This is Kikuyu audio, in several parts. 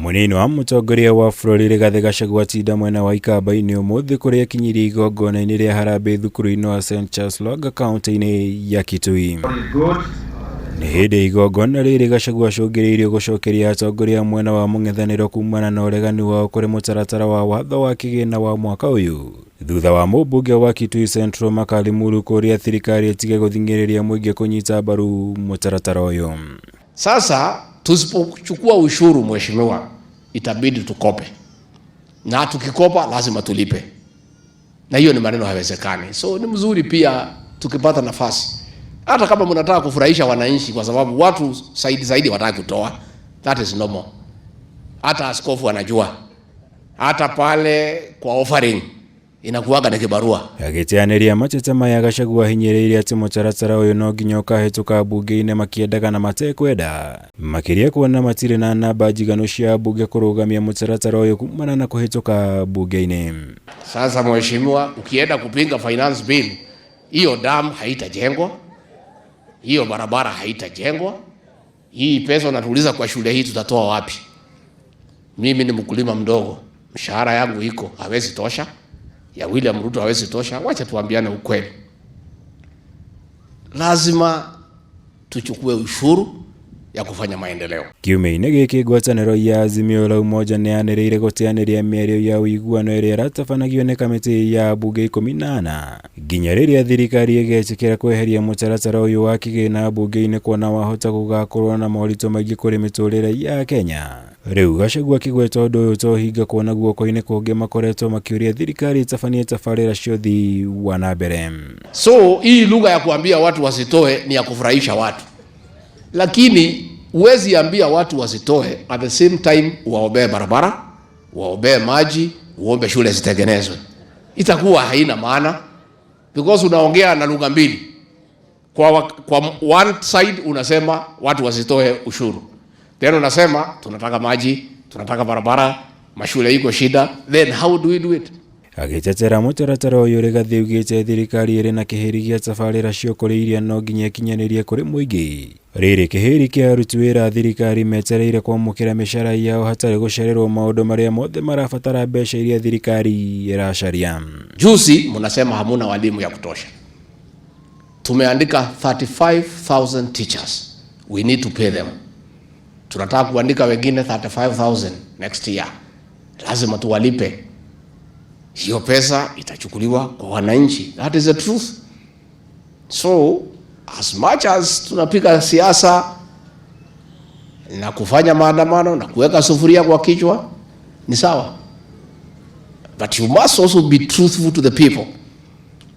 Mũnini wa mũtongoria wa bũrũri Rigathĩ Gachagua atinda mwena wa Ikamba-inĩ ũmũthĩ kũrĩa akinyirie igongona-inĩ rĩa harambee thukuru-inĩ wa St Charles Lwanga kaunti-inĩ ya Kitui. Nĩ hĩndĩ igongona rĩrĩ Gachagua acũngĩrĩirio gũcokeria atongoria a mwena wa mũng'ethanĩro kumana na ũregani wao kũrĩ mũtaratara wa watho wa kĩgĩna wa mwaka ũyũ. Thutha wa mũmbunge wa Kitui Central Makali Mulu kũria thirikari ĩtige gũthing'ĩrĩria mũingĩ kũnyita mbaru mũtaratara ũyũ. Sasa tusipochukua ushuru mheshimiwa, itabidi tukope, na tukikopa lazima tulipe, na hiyo ni maneno haiwezekani. So ni mzuri pia tukipata nafasi, hata kama mnataka kufurahisha wananchi, kwa sababu watu zaidi zaidi wataka kutoa, that is normal. Hata askofu anajua, hata pale kwa offering inakuwaga na kibarua. Agĩteanĩria mateta maya Gachagua ahinyĩrĩirie atĩ mũtaratara ũyũ no nginya ũkahĩtũka mbunge-inĩ makĩendaga na matekwenda, makĩria kuona matirĩ na namba njiganu cia mbunge kũrũgamia mũtaratara ũyũ kumana na kũhĩtũka mbunge-inĩ. Sasa mheshimiwa, ukienda kupinga finance bill, hiyo dam haitajengwa, hiyo barabara haitajengwa, hii pesa unatuuliza kwa shule hii tutatoa wapi? Mimi ni mkulima mdogo, mshahara yangu iko hawezi tosha, ya William Ruto hawezi tosha. Wacha tuambiane ukweli, lazima tuchukue ushuru ya kufanya maendeleo. Kiumia-inĩ gĩkĩ ngwatanĩro ya Azimio la Umoja nĩ yanĩrĩire gũteanĩria mĩario ya ũiguano ĩrĩa ĩratabanagio nĩ kamĩtĩ ya mbunge 14 nginya rĩrĩa thirikari ĩgetĩkĩra kweheria mũtaratara ũyũ wa kĩgĩna mbunge-inĩ kuona wahota gũgakorwo na moritũ maingĩ kũrĩ mĩtũrĩre ya Kenya. Rĩu Gachagua akĩgweta ũndũ ũyũ ta ũhinga kuona guoko-inĩ kũngĩ makoretwo makĩũria thirikari ĩtabanie tabarĩra cia ũthii wa na mbere. So hii lugha ya kuambia watu wasitoe ni ya kufurahisha watu, lakini huwezi ambia watu wasitoe at the same time waombee barabara, waombee maji, uombe shule zitengenezwe. Itakuwa haina maana because unaongea na lugha mbili. Kwa one side unasema watu wasitoe ushuru, then unasema tunataka maji, tunataka barabara, mashule iko shida, then how do we do it? Agĩtetera mũtaratara ũyũ Rigathĩ augĩte thirikari ĩrĩ na kĩhĩri gĩa tabarĩra cia ũkũria iria no nginya ĩkinyanĩrie kũrĩ mũingĩ. Rĩrĩ kĩhĩri kĩa aruti wĩra a thirikari metereire kwamũkĩra mĩcara yao hatarĩ gũcererwo maũndũ marĩa mothe marabatara mbeca iria thirikari ĩracaria. Juzi mnasema hamuna walimu ya kutosha. Tumeandika 35,000 teachers. We need to pay them. Tunataka kuandika wengine 35,000 next year. Lazima tuwalipe. Hiyo pesa itachukuliwa kwa wananchi. That is the truth. So as much as tunapiga siasa na kufanya maandamano na kuweka sufuria kwa kichwa ni sawa, but you must also be truthful to the people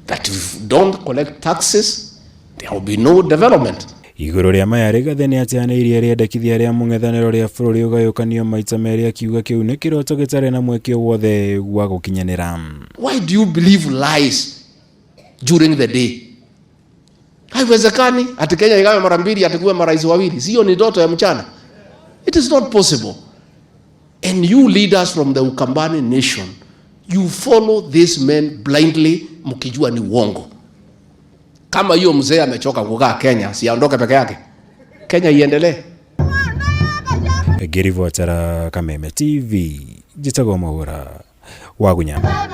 that if you don't collect taxes there will be no development. Igũrũ rĩa maya Rigathĩ nĩ ateanĩirie rĩendekithia rĩa mũng'ethanĩro rĩa bũrũri ũgayũkanio maita merĩ akiuga kĩu nĩ kĩroto gĩtarĩ na mweke wothe wa gũkinyanĩra. Why do you believe lies during the day? Haiwezekani ati Kenya igawe mara mbili ati kuwe marais wawili. Sio, ni ndoto ya mchana. It is not possible. And you leaders from the Ukambani nation, you follow these men blindly mkijua ni uongo. Kama hiyo mzee amechoka kukaa Kenya, si aondoke peke yake. Kenya iendelee. Ngĩribotera Kameme TV, njĩtagwo Mũhũra wa Gunyama.